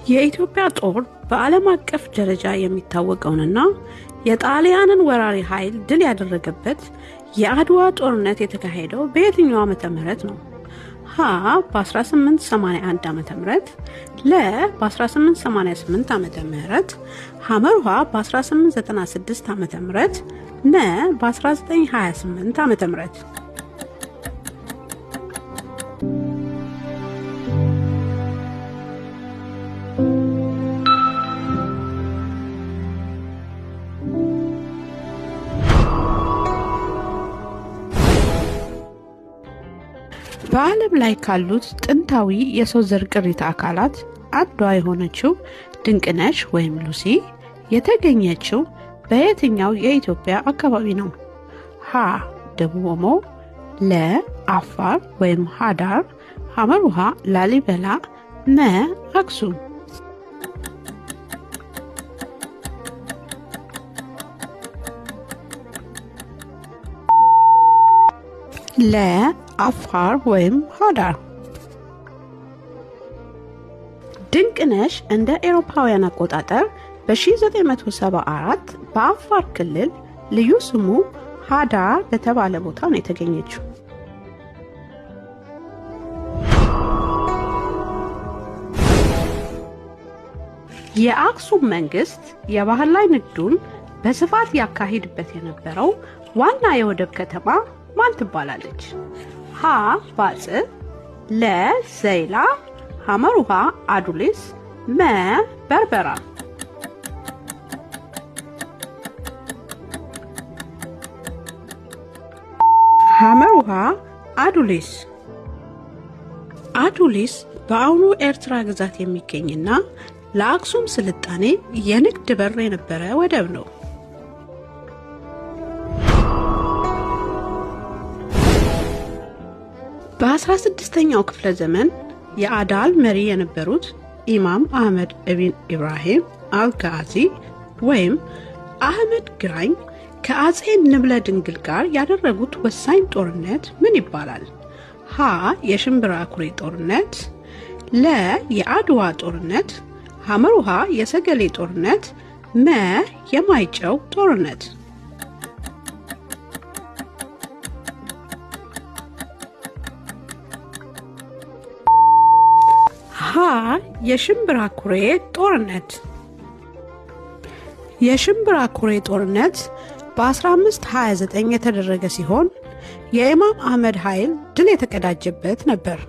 የኢትዮጵያ ጦር በዓለም አቀፍ ደረጃ የሚታወቀውንና የጣሊያንን ወራሪ ኃይል ድል ያደረገበት የአድዋ ጦርነት የተካሄደው በየትኛው ዓመተ ምህረት ነው? ሀ በ1881 ዓ ም፣ ለ በ1888 ዓ ም፣ ሐመርሃ በ1896 ዓ ም፣ መ በ1928 ዓ ም። በዓለም ላይ ካሉት ጥንታዊ የሰው ዘር ቅሪተ አካላት አንዷ የሆነችው ድንቅነሽ ወይም ሉሲ የተገኘችው በየትኛው የኢትዮጵያ አካባቢ ነው? ሀ ደቡብ ኦሞ፣ ለ አፋር ወይም ሃዳር፣ ሐመር ውሃ ላሊበላ፣ መ አክሱም። ለ አፋር ወይም ሃዳር። ድንቅነሽ እንደ ኤሮፓውያን አቆጣጠር በ1974 በአፋር ክልል ልዩ ስሙ ሃዳር በተባለ ቦታ ነው የተገኘችው። የአክሱም መንግስት የባህር ላይ ንግዱን በስፋት ያካሂድበት የነበረው ዋና የወደብ ከተማ ማን ትባላለች? ሀ ባጽዕ፣ ለ ዘይላ፣ ሐመር ውሃ አዱሊስ፣ መ በርበራ። ሐመር ውሃ አዱሊስ። አዱሊስ በአሁኑ ኤርትራ ግዛት የሚገኝና ለአክሱም ስልጣኔ የንግድ በር የነበረ ወደብ ነው። በ16ኛው ክፍለ ዘመን የአዳል መሪ የነበሩት ኢማም አህመድ ኢብን ኢብራሂም አልጋዚ ወይም አህመድ ግራኝ ከአጼ ንብለ ድንግል ጋር ያደረጉት ወሳኝ ጦርነት ምን ይባላል? ሀ የሽምብራ ኩሬ ጦርነት፣ ለ የአድዋ ጦርነት፣ ሐመር ውሃ የሰገሌ ጦርነት፣ መ የማይጨው ጦርነት። ሀ የሽምብራ ኩሬ ጦርነት። የሽምብራ ኩሬ ጦርነት በ1529 የተደረገ ሲሆን የኢማም አህመድ ኃይል ድል የተቀዳጀበት ነበር።